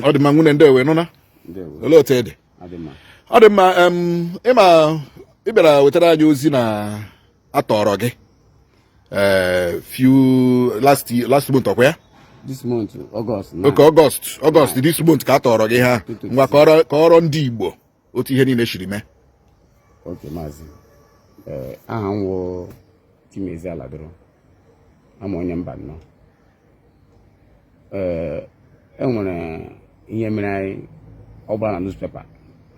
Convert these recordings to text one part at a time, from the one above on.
Ọ dị mma, nwunye, ndewe nụna. Ndewo. Olee otu ị dị? Adị mma. Ọ dị mma. Ịma ị bịara wetara anyị ozi na atọrọ gị few last year, last month, ọkwa ya? This month, August 9. Okay, August this month ka a tọrọ gị ha. Ngwa, kọrọ ndị Igbo otu ihe niile siri mee. Okay, maazị. Ee, aha m wụ Chimezie Aladoro, ama onye mba nnọọ. Ee, e nwere ihe mere anyị ọ gbara na newspaper.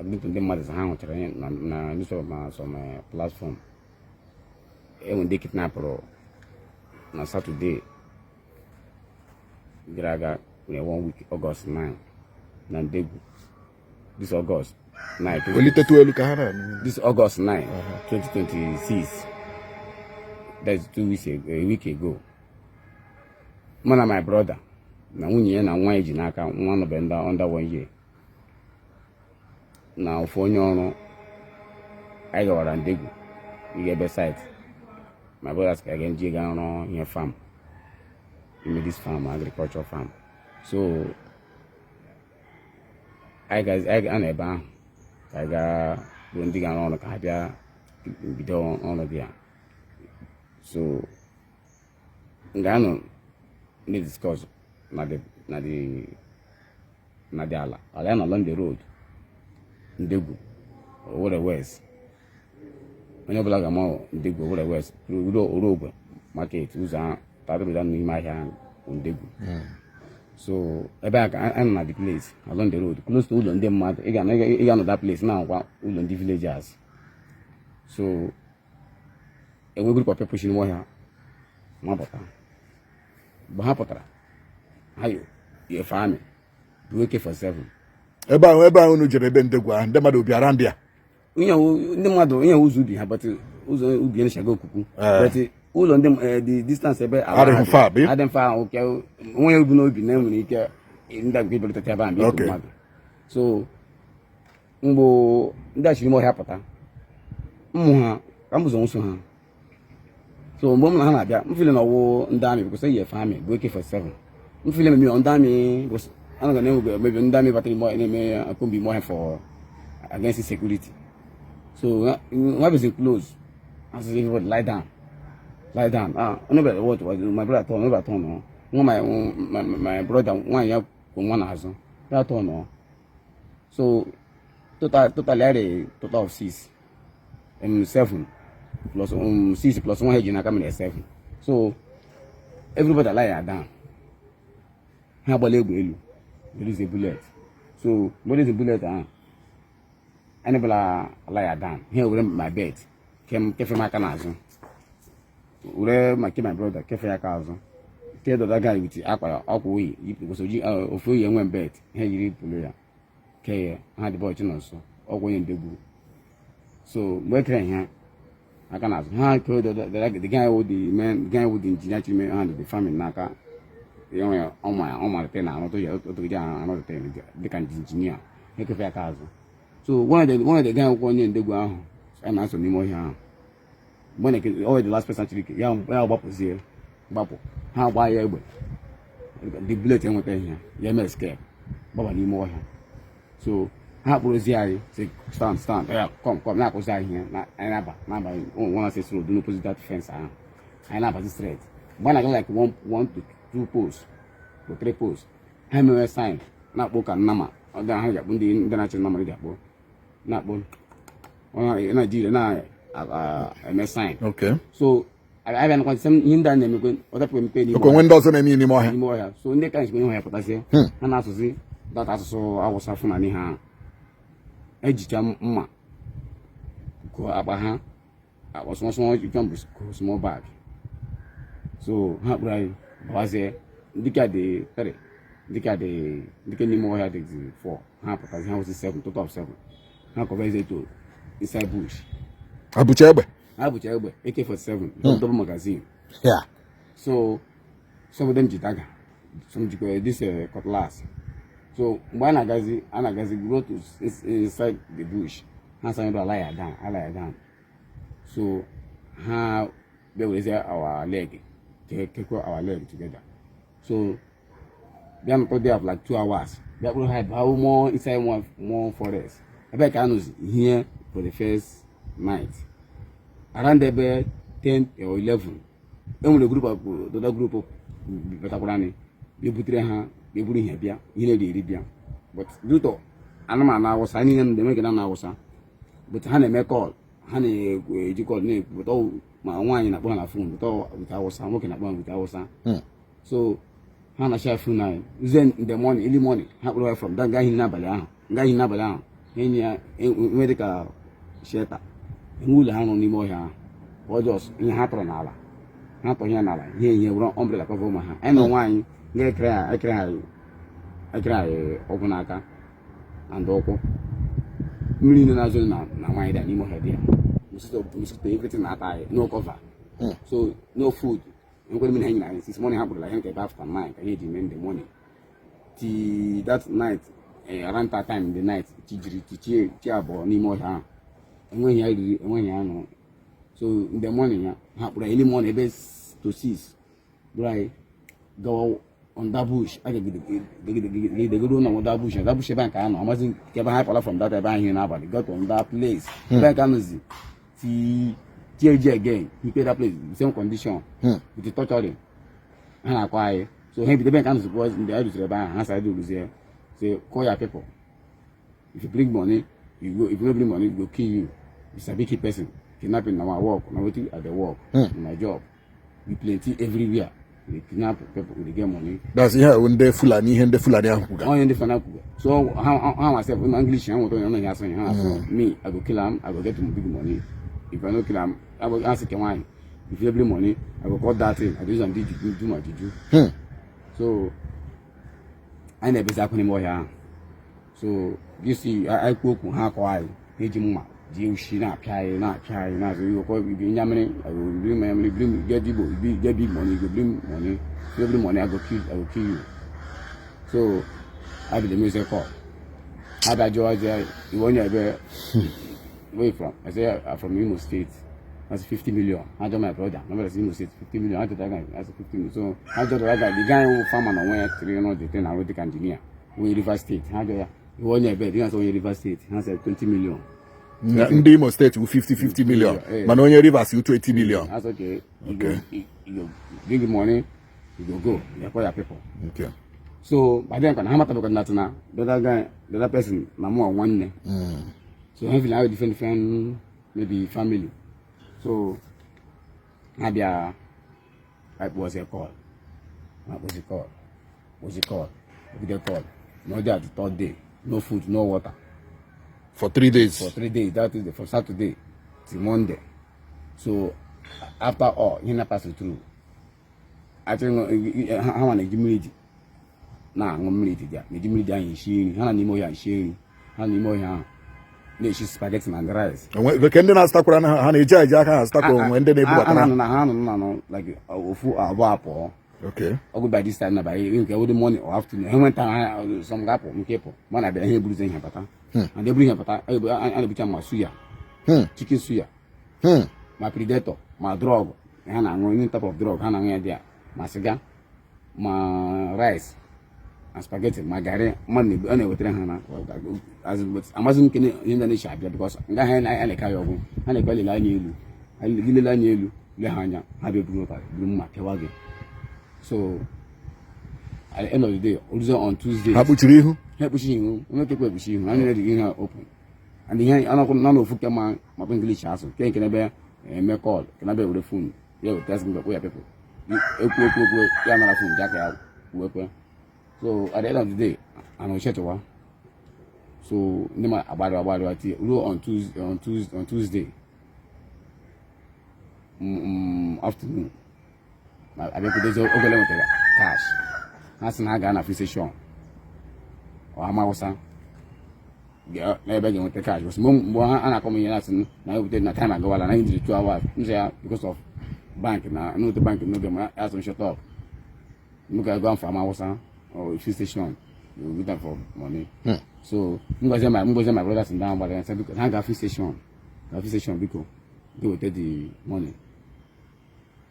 Ọtụtụ ndị mmadụ sị ha hụchara ihe na newspaper ma some platform. Enwe ndị kidnapụrụ na Saturday gara aga, nwere one week, August 9 na Ndegwu. This August 9. Welitetụ elu ka ha na-anụ. This August 9, 2026, that's 2 weeks ago, a week ago, mụ na my brother na nwunye ya na nwa ya ji n'aka, nwa nọbe under one year, na ofu onye ọrụ anyị gawara Ndegwu ịga ebe site. My brother sị ka aga nje ga rụọ ihe farm, ime this farm, agriculture farm. So anyị ga nọ ebe ahụ ka anyị gaa bụ ndị ga-arụ ọrụ ka ha bịa bido ọrụ dị ya. So nga anọ na-discuss na the ala ala ya nọ along the road Ndegwu Owerri West. Onye ọbụla ga-ama Ndegwu Owerri West, ruo Orogwe market, ụzọ ahụ tadụrụda n'ime ahịa ahụ bụ Ndegwu. So ebe a ka a nọ na the place along the road, close to ụlọ ndị mmadụ. Ị ga-anọ that place na-akwa ụlọ ndị villagers. So enwe group of people si n'ime ọhịa mapụta. Mgbe ha pụtara, ha yi efe amị bụ AK-47. Ebe ahụ unu jere, ebe Ndegwu ahụ, ndị mmadụ bịara ndị a? Ihe ndị mmadụ, ihe ụzọ ubi ha, but ụzọ ubi ya okuku. Eh. But ụlọ ndị the distance ebe ala Adịghị ha dị, far, bi? Adịghị far. Oke onwe ebu n'obi na enwere ike ndị nke bịaruteta ebe ahụ bịa mmadụ. So mgbe ndị a chiri ime ọhịa pụta, mmụ ha ka m ụzọ nso ha. So mgbe m na ha na-abịa, m feel na ọwụ ndị amị, because eyi efe amị bụ AK-47. M feel maybe ndị amị anaghị na-enwe, maybe ndị amị batara ime ọhịa na-eme akombi ime ọhịa for against security. So nwa busy close as everybody lie down, lie down. Ah, onye bịara, what was my brother turn, onye bịara turn nọ nwa my brother nwaanyị ya kwụ nwa n'azụ ya turn nọ. So totally I had a total of six, seven plus six plus one head n'aka mere seven. So everybody lie down. Ha agbala egbe elu, release a bullet. So mgbe release bullet ahụ, anyị bụla lie down. Ha were my bed kem kefe m aka n'azụ, were ma ke my brother kefe ya aka azụ, ke the other guy with akwa ya ọkwa oyi yipụ gosi oji ofu oyi enwe bed ha yiri pụlụ ya ke ya ha dị bọchị nọ nso ọgwụ onye ndegbu. So mgbe e kere ha aka n'azụ, ha kere the guy with the man, the guy with the engineer chiri hand the farming n'aka ya nwe ọma ọmalite na arụ ya otogide arụ the dịka engineer ha ekefe aka azụ. So one of the guy akwụkwọ onye ndegwu ahụ a na-asọ n'ime ọhịa ahụ, mgbe na ọ the last person chiri ike ya, ya gbapụzie gbapụ, ha gbaa ya egbe, the bullet enwetaghị ya, ya eme escape gbaba n'ime ọhịa. So ha kpụrụzi anyị sị, "Stand, stand, ya come, come," na-akụzi anyị ihe na anyị na-aba one access road n'opposite that fence ahụ. Anyị na-abazi straight. Mgbe a na-aga like one to two posts to three posts, ha emewe sign na-akpọ ka nnama ọ dị ha ji akpọ ndị na-achị nnama ji akpọ na-akpọ ọ Naijiria na-eme sign. So abịa nakwa same ihe ndị a na-emekwe ọdapụ emepe n'ime Oke onwe ndị ọzọ na-eme ihe n'ime ọhịa. N'ime ọhịa. So ndị ka nsikwa ọhịa pụtazie, ha na-asụzi data asụsụ Awụsa Fulani. Ha ejicha mma gụọ akpa ha, akpa small small jump, small bag. So ha kpụrụ anyị bawazie. Ndị ka dị three, ndị ka dị ndị ka n'ime ọhịa dị four. Ha pụtazi, ha wụsị seven, total of seven. Ha kọvazie to inside bush. Abụcha egbe? Ha bụcha egbe AK-47, double magazine. So some of them ji dagger, some jikwa this cutlass. So mgbe a na-agazi go to inside the bush, ha sị anyị ala ya down, ala ya down. So ha bịa werezie our leg kekwa our leg together. So Bịa nọtọ there for like 2 hours, bịa kpụrụ ha baa more inside one more forest ebe ka a nọzi here for the first night. Around ebe 10 or 11, enwere group of the group batakwara anyị, bịa butere ha, bịa buru ihe, bịa ihe na-eri eri bịa. But due to anụmanụ Awụsa anyị niile na-eme nke na Awụsa, but ha na-eme call, ha na-eji call na-ekwu, but ọ ma nwaanyị na-akpọ ha na phone, but ọ with Awụsa, nwoke na-akpọ ha with Awụsa. So ha na-share phone anyị. Then in the morning, early morning, ha kpụrụ ya from that gaghị n'abalị ahụ, ngaghị n'abalị ahụ, ha enye ya enwe dịka shelter, enwe ụlọ ha nọ n'ime ọhịa ahụ. Ọ just ihe ha tọrọ n'ala, ha tọrọ ihe n'ala, ihe ihe were umbrella cover ụmụ ha. Anyị na onwe anyị ga-ekere ha, ekere ha, ekere anyị ọgwụ n'aka and ụkwụ. Mmiri niile na-azụ na nwaanyị dị n'ime ọhịa dị ya, mosquito, mosquito, everything na-ata anyị, no cover. So no food. Enwekwara mmiri ha nyere anyị since morning. Ha kpụrụla ihe nke ebe after 9 ka ihe ji mee in the morning till that night, around that time in the night, chi jiri chi chi chi abụọ n'ime ọhịa ahụ. Enweghị ya riri, enweghị ya ṅụrụ. So in the morning ya ha kpụrụ early morning ebe to 6, bụrụ anyị gawa under bush. A gagidegoro na under bush, under bush ebe a nke a nọ amazi nke ebe ha pụla from that ebe ahụ n'abalị, got on that place ebe nke a nọzi till chi eji again. He pay that place the same condition with the torturing ha na-akọ anyị. So ha ebido ebe nke a nọzikwa. Mgbe a rutere ebe ahụ, ha side ruzie, say, "Call your people. If you bring money, you go. If you no bring money, we go kill you. You sabi kill person. Kidnapping na my work, na wetin I dey work. Na my job. We plenty everywhere. We dey kidnap people, we dey get money." That's ihe a ndị Fulani, ihe ndị Fulani ahụ kwuga. Onye ndị Fulani kwuga. So ha myself na English ha nweta onye ọ na-asụ ha asụ, "Me, I go kill am. I go get big money. If I no kill am, I go ask ke nwaanyị. If you bring money, I go cut that thing. I go use am do juju, do my juju." So anyị na-ebezi akwa n'ime ọhịa ahụ. So you see, anyị kwuo okwu, ha akọ anyị, ha eji mma ji ushi na-apịa anyị, na-apịa anyị, na-azụ ihe ọkọ ibi nyamịrị. "I go bring my money, bring, get Igbo, get big money. You go bring money. If you bring money, I go kill you." So I be the music call. Ha bịa jụọ jụọ, "Iwe onye ebe, where you from?" I say, "I'm from Imo State." That's 50 million. Ha jụọ my brother, my brother say Imo State, 50 million. Ha jụọ that guy, that's 50 million. So ha jụọ that guy, the guy who farmer na onwe ya tiri no the thing na dịka engineer wey Rivers State. Ha jụọ ya, "Iwe onye ebe?" The guy say onye Rivers State. Ha say 20 million. Ndị Imo Steeti wụ 50 50 million, mana onye Rivers wụ 20 million. That's okay. You go, you go bring the money, you go go. You call your people. So by then, ha matabekwa na na the other guy, the other person na mụ nwanne. So ha feel have different different maybe family. So ha bịa akpọzi call, akpọzi call, kpọzi call, video call. No day at the third day, no food, no water. For 3 days. For 3 days. That is from Saturday till Monday. So after all ihe na pass through, actually ha nwa na-eji mmiri ji na-aṅụ mmiri dị ya, na-eji mmiri dị ahụ esi nri. Ha na n'ime ọhịa esi nri, ha n'ime ọhịa ahụ na-esi spaghetti na rice. Nke ndị na-azụtakwara na ha na-eji eji aka ha azụtakwa onwe ndị na-ebubatara ha nọ na ha nọ na nọ like ofu abụọ apụọ. Ọgụ by this time na by nke wụdị morning or afternoon, ha nweta ha some ga-apụ nke pụ ma na-abịa ihe eburuzi ihe bata, and eburu ihe bata, a na-ebucha ma suya, chicken suya, ma predator, ma drug ha na-aṅụ, any type of drug ha na-aṅụ ya dị ya, ma siga, ma rice na spaghetti, ma garị mmadụ a na-ewetara ha na amazi m nke ihe ndị na-echi abịa, because nga ha na-eke ya ọgwụ, ha na-ekwe lele anya elu gị, lele anya elu, lee ha anya, ha bịa buru ụtarị, buru mma pịawa gị. So at the end of the day, oruzie on Tuesday, Ha kpuchiri ihu? Ha ekpuchi ihu, nwoke kwe ekpuchi ihu, ha nyere dị ihe open and ihe anọkwu nọ n'ofu ke ma makwa English asụ ke nke n'ebe eme call ke n'ebe were phone ya weta sị mgbe ya people ekwu ekwu ekwu ya nara phone ji aka ya wekwe. So at the end of the day, ana ochetewa. So ndị ma agbarịwa agbarịwa tie ruo on Tuesday afternoon abịakwudozi ogele nwetara cash. Ha sị na ha gaa na free station ọ ama Awụsa n'ebe ga-enweta cash, because mgbe ha na-akọ m ihe na-asị na ewute na time agawala na anyị jiri 2 hours m sị ya because of bank na n'otu bank n'oge ma ya sị m shut up, m ga-go for ama Awụsa or free station, you go get for money. So m gwazie my brothers ndị ahụ gbara ya sị biko ha gaa free station, gaa free station, biko ga weta the money.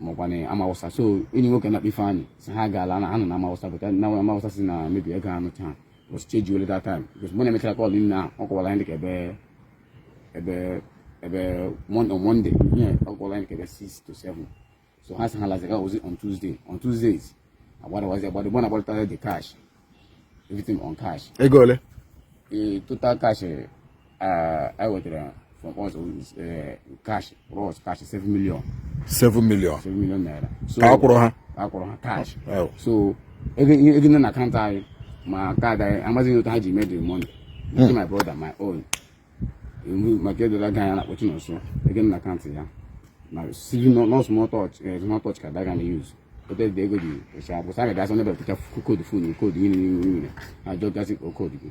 Makwa na Amawụsa. So enyi nwoke na-akpọ Ifeanyị si ha gaala na ha nọ na Amawụsa, but na Amawụsa si na mebi ego anụcha ha was change ole that time, because mgbe na-emechara call niile ahụ, ọ kọwara anyị dịka ebe on Monday, yeah, ọ kọwara anyị dịka ebe 6 to 7. So ha sị ha lazi ga ozi on Tuesday. On Tuesdays agbadawazi agbado mgbe na-agbarịta the cash, everything on cash. Ego ole? The total cash I wetara from us is cash, raw cash, 7 million. 7 million? 7 million naira. So Ka a kwụrụ ha? A kwụrụ ha cash. Oh. So ego ego nọ na account anyị ma card anyị, amazighị otu ha ji mee the money. Nke my brother, my own, maka edola guy a na-akpọ Chinonso, ego nọ na account ya na civil, no small touch, small touch ka that guy na-use. Ote dị ego dị ụcha bụ sa ga-asị onye bịara code phone, code ihe niile ha jọ gasị kpọọ code gị.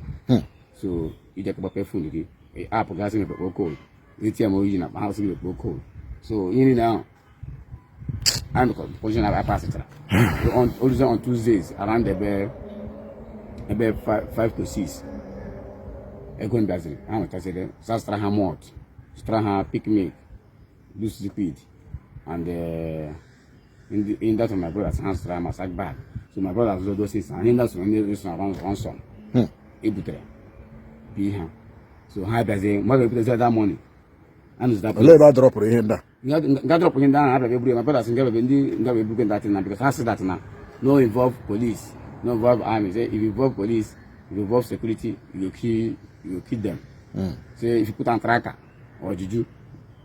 So ije gbape phone gị, app gasị mepekpọ code, ATM oyi na akpa ha sị gị mepekpọ code. So ihe niile ahụ anyị nọkọ position na pasịchara on oluzie on Tuesdays around ebe 5 to 6, ego m bịaziri ha nwetaziri, zụtara ha malt, zụtara ha Peak milk, loose liquid and in that of my brothers, ha zụtara ma sack bag. So my brothers zụrụ those things and ndị so ndị so na ransom ebutere bi ha. So ha bịazie mgbe ga-ebutezi that money anụzụta. Olee ebe a dropụrụ ihe ndị a? Nga drop ndị ahụ abịa eburu ya, my brothers nga bịa, ndị nga bịa ebugo that na, because ha sị that na no involve police, no involve army. Say if you involve police, if you involve security, you go kill them. Say if you put on tracker or juju,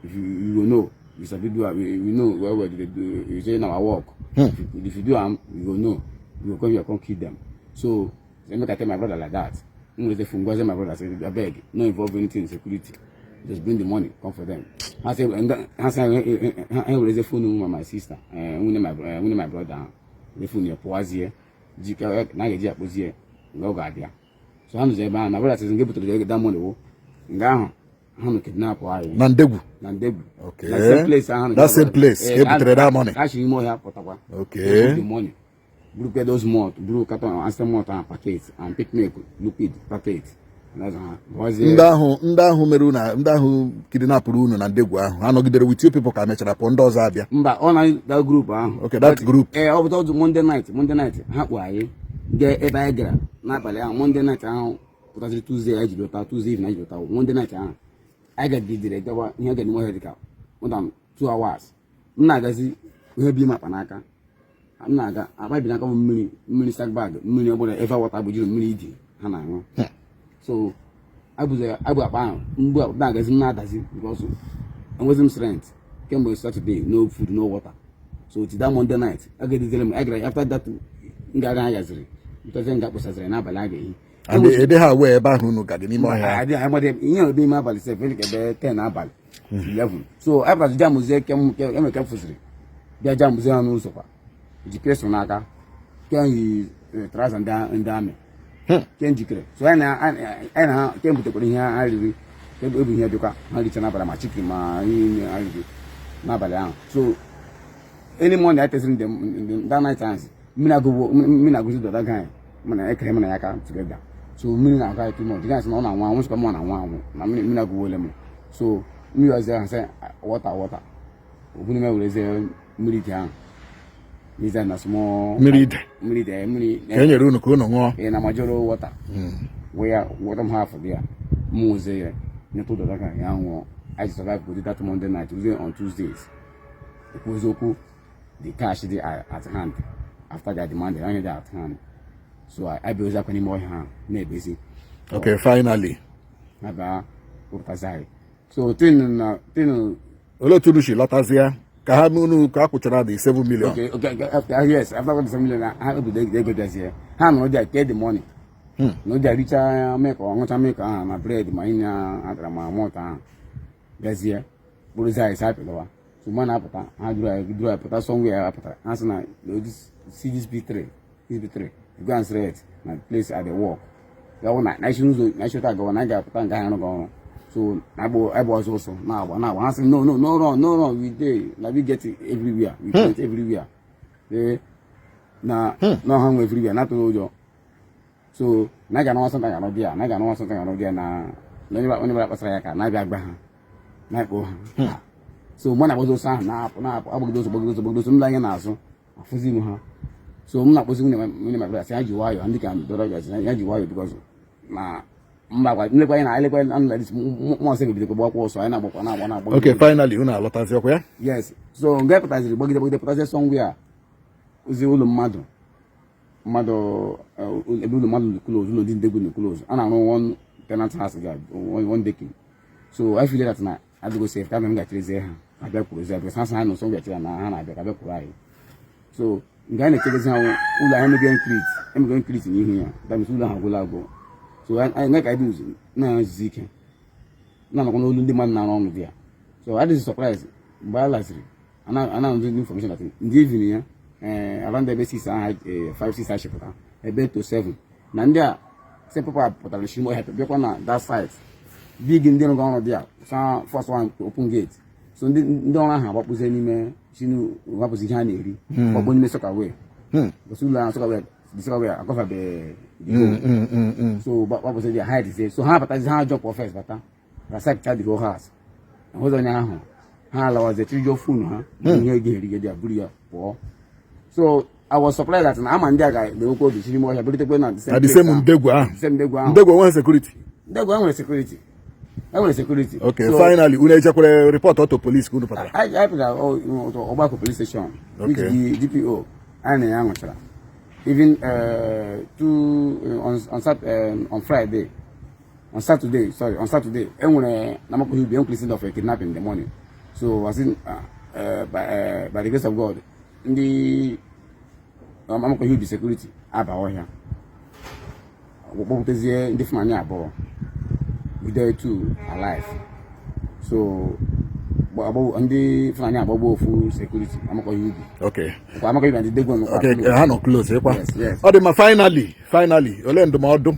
if you, you go know you sabi do am. We know well well dey do. You say na our work. If you do am, you go know, you go come here come kill them. So say make I tell my brother like that. N go say phone gwazie my brother say, abeg, no involve anything in security, just bring the money come for them. Ha say ha say ha wereze phone ma my sister, nwunye my brother ahụ were phone ya pụwazie ji ka na a ga-eji akpụzie mgbe ọ ga-abịa. So ha nụzi ebe ahụ, my brother says nke butere ego that money wụ nga ahụ ha nọ kidnap anyị. Na Ndegwu? Na Ndegwu. Okay. Na same place ahụ. That same place ka e butere that money? Ka si ime ọhịa pụtakwa. Okay. The money burukwe those malt, buru carton Ansell malt ahụ packet and Peak milk liquid packet. That's ha gọzie. Ndị ahụ mere unu, ndị ahụ kidnapụrụ unu na Ndegwu ahụ, ha nọgidere with you people ka mechara pụọ, ndị ọzọ abịa? Mba, ọ na that group ahụ. Okay, that group. Ee, ọ bụ ọdụ Monday night. Monday night ha kpụ anyị gaa ebe anyị gara n'abalị ahụ. Monday night ahụ pụtaziri Tuesday anyị ji lọta, Tuesday evening anyị ji lọta. Monday night ahụ anyị gagidere gawa ihe ga n'ime ọhịa dịka more than 2 hours. M na-agazi ihe bi m akpa n'aka, m na-aga akpa bi n'aka bụ mmiri, mmiri sack bag, mmiri ọbụla eva water bụ juru mmiri idi ha na-aṅụ. So abụzi abụ akpa ahụ mgbe na-agazi, m na-adazi because enwezi m strength kemgbe Saturday, no food, no water. So till that Monday night agedizere m agara. After that nga aga gaziri ntọzi nga kpụsaziri n'abalị a ga-ehi. And ede ha wee ebe ahụ unu gadị n'ime ọhịa? Adị amadị ihe ebe ime abalị sef ka ebe 10 abalị, 11. So apụtazi jamụzie kem eme ke m fụsịrị bịa jamụzie ha n'ụzọ kwa jikere so n'aka ke yi trouser ndị amị ke njikere. So anyị na ha ke butekwara ihe ha riri, ke ebu ihe dịkwa ha richa n'abalị, ma chicken ma ihe ha riri n'abalị ahụ. So any morning I tested them that night times, mmiri agụwo, mmiri agụzi the guy mana ekere m na ya aka together. So mmiri na-agụ anyị too much. The guy sị na ọ na-anwụ anwụ, sịkwa m ọ na-anwụ anwụ na mmiri mmiri agụwole m. So mmiri ọzọ ahụ sị water, water obu n'ime werezie mmiri dị ahụ n'ize na small Mmiri ide? Mmiri ide, mmiri. Ka e nyere unu ka unu ṅụọ? Ee, na majoro water wee ya water m half dị ya mụ oze ya nyetụ dọda ka ya ṅụọ. I survive go that Monday night. Tuesday, on Tuesdays, ekwu eziokwu, the cash dị at hand after they demanded onye dị at hand. So I bịa ozi akwa n'ime ọhịa ha na-ebezi. Okay, finally. Ha bịa wepụtazi anyị. So tin na tin. Olee otu unu si lọtazie ka ha unu ka a kwụchara the 7 million? Okay, after, yes, after the 7 million ha obodo ego bịazie, ha nọrọ there pay the money na ụdị richa milk, ọṅụcha milk ahụ na bread ma ihe atara ma malt ahụ, bịazie bụrụzie anyị si apịlọwa. So mgbe na-apụta, ha duru anyị pụta somewhere. Ha pụtara, ha sị na see this B3, this B3, you go and straight na place at the work ya wụ na isi ụzọ na isi ụta agawa na anyị ga-apụta nga ha arụghị ọrụ. So na agba ọsọ ọsọ na-agba na-agba. Ha sị, "No, no, no run, no run, we dey na we get everywhere, we get everywhere." Ee, na ọha nwe everywhere na-atụghị ụjọ. So na ga anọwa sọnta ga-anọ di ya, na ga anọwa sọnta ga-anọ di ya na onye bara kpasara ya ka na-abịa agba ha na-akpọ ha. So mgbe na-agbazi ọsọ ahụ, na-apụ, na-apụ, agbagide ọsọ, gbagide ọsọ, gbagide ọsọ, m lee anya n'azụ, afụzi m ha. So m na-akpọzi nwunye my brother, sị ya ji nwayọọ, ndị ka dọrọ ya, sị ya ji nwayọọ, because na mba gwa nlekwa anyị na elekwa anyị na this mmụọ nsọ ebidokwa gbakwa ọsọ, anyị na-agbakwa, na-agba, na-agba. Okay, finally unu alọtazi, ọkwa ya? Yes. So nga pụtaziri, gbagide, gbagide, pụtazie somewhere, ozi ụlọ mmadụ, ebe ụlọ mmadụ close, ụlọ ndị ndegwu close, a na-arụ one tenant house ga one decking. So I feel that na adịgo safe, ka m gachirizie ha abịa kwuruzie, because ha sị ha nọ somewhere chere na ha na-abịa ka abịa kwuru anyị. So nke anyị na-echegezi ha, ụlọ anyị emego concrete, emego concrete n'ihu ya. That means ụlọ ahụ agwụla agwụ. So anyị ka anyị dị na-ezuzi ike, na-anọkwa n'olu ndị mmadụ na-arụ ọrụ dị ya. So adịghị surprise mgbe a laziri ana information that ndị evening ya, around ebe 6 ahụ, 5 6 achịpụta ebe to 7, na ndị a same people pụtara n'ime ọhịa bịakwa na that site, big ndị rụgo ọrụ dị ya sa first one to open gate. So ndị ọrụ ahụ agbakpụzie n'ime sinu, wapụzi ihe a na-eri, gbakpọ n'ime soakaway, because ụlọ ahụ soakaway, the soakaway akọfabe the hole. So gbapụzi dia hide. So ha batazi, ha jump first bata ransack the whole house, ahụzi onye ahụ. Ha alawazie, chirijuo phone ha, ihe ego erige dị ya, buru ya pụọ. So I was surprised that na ama ndị a ga-enwekwa obi chiri ime ọhịa burutekwe na the Na the place same ahụ. Ndegwu ahụ. The same ndegwu ahụ. Ndegwu enweghị security? Ndegwu enwere security, enwere security. Okay. So, Finally, unu ejekwere report to police ka unu pụtara? I pụtara ọgbakọ police station, which the DPO anyị na ya nwụchara even two on Friday, on Saturday, sorry, on Saturday, enwere na Amakohia Ubi, enwere incident of a kidnapping in the morning. So as in, by the grace of God, ndị Amakohia Ubi security aba ọhịa, kpọpụtazie ndị Fulani abụọ, bido two alive. So ndị Fulani agbagbo ofu security Amakohia Ubi. Kwa Amakohia Ubi na ndị Ndegwu nọkwa close. Ha nọ close ịkwa? Yes. Ọ dị mma. Finally, olee ndụmọdụ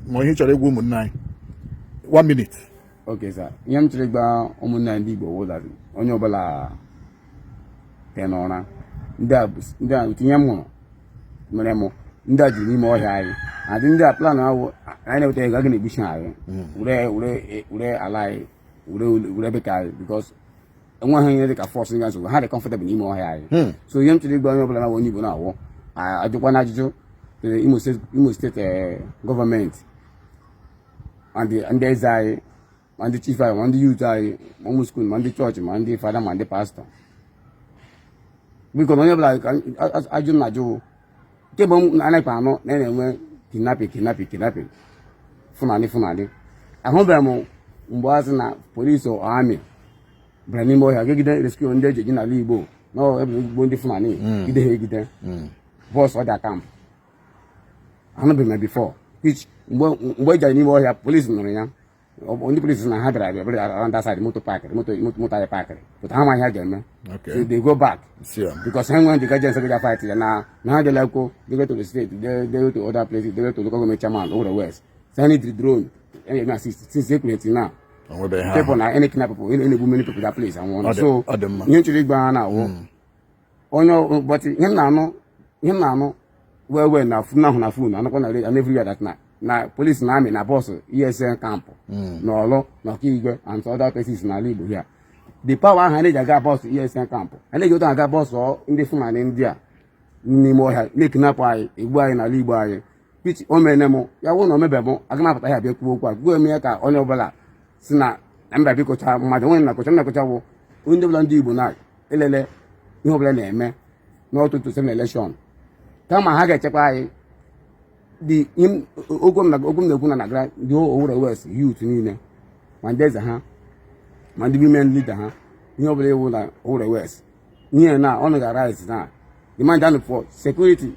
ma ihe ị chọrọ ịgwa ụmụnne anyị? One minute. Okay, sir. Ihe m chọrọ ịgba ụmụnne anyị ndị Igbo wụ that onye ọbụla tee n'ụra. Ndị a tinye m hụrụ mere mụ, ndị a juru n'ime ọhịa anyị. Adị ndị a plan ahụ anyị na-eweta ego a ga na-egbuchi anyị, were ala anyị, were ebe ka anyị, because enweghị ihe dị ka force nga nsogbu ha dị comfortable n'ime ọhịa anyị. So ihe m chọrọ ịgba onye ọbụla na onye Igbo na-awụ ajụkwa na ajụjụ Imo State gọọmenti and ndị eze anyị, ma ndị chief anyị, ma ndị youth anyị, ma ụmụ school, ma ndị chọọchị, ma ndị fada, ma ndị pastọ, biko, na onye ọbụla ka ajụ m na-ajụ, kemgbe m anaghị anụ na na-enwe kidnapping, kidnapping, kidnapping, Fulani, Fulani, ahụbeghị m mgbe a sị na polisi army bara n'ime ọhịa gegide rescue ndị eji eji n'ala Igbo na ebe igbo ndị Fulani gide ha egide bọs ọda camp. Anụbeghị m before, which mgbe ejere n'ime ọhịa, polisi nụrụ ya. Ndị polisi na ha bịara abịa bịara around that side, moto pakịrị, moto anyị pakịrị, but ha amaghị ha ga-eme. So they go back See ya. because ha nwere the guardians ga fight ya na ha dela ko, they go to the state, they go to other places, they go to local government chairman Owerri West, so need the drone eme assist since April till now. O nwebeghị ha. People na any kidnap people, any many people that place and Ọ so ọ dị mma. Ihe nchọrọ ịgba ha na-awụ onye ụbọchị, ihe m na-anụ well na phone ahụ, na phone anụkwa na radio and everywhere, that na police na army na bus ESN camp na Ọlụ na Ọkaigwe and other places n'ala Igbo here. The power ahụ a na-eji aga bus ESN camp, a na-eji otu aga bus ndị Fulani ndị a n'ime ọhịa na-ekinapụ anyị, egbu anyị n'ala Igbo anyị, which o mere m ya wụ na o mebe m aga m apụta ya bịa kwuo okwu a gwuo eme ya, ka onye ọbụla si na mba bikocha mmadụ onwe na-akọcha m na-akọcha bụ onye ọbụla ndị Igbo na-elele ihe ọbụla na-eme n'ọtụtụ sem election, kama ha ga-echekwa anyị dị okwu m na-ekwu na na-agara ndị Owerri West youth niile, ma ndị eze ha, ma ndị women leader ha, ihe ọbụla iwu na Owerri West, ihe na ọnụ ga-arise na demand and for security,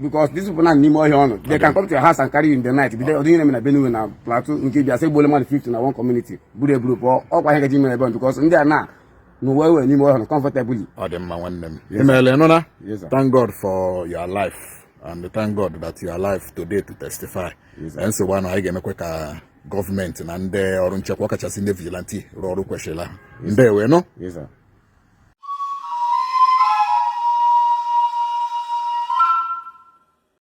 because these people na n'ime ọhịa ọnụ, they can come to your house and carry you in the night. Bido ọdụ ihe na-eme na Benue na Plateau, nke bịa sị gbuole mmadụ 50 na one community, buru eburu pụọ. Ọkwa ihe gaji mere ebe, because ndị a na n'ụwa ewe n'ime ọhịa comfortably. Ọ dị mma, nwanne m. Imeela, nụna? Yes, sir. Thank God for your life and thank God that you are alive today to testify. Yes, sir. Nsogbu anụ anyị ga-emekwa ka gọọmenti na ndị ọrụ nchekwa, ọkachasị ndị vigilante, rụọ ọrụ kwesịrị ha. Ndewe nụ. Yes, sir.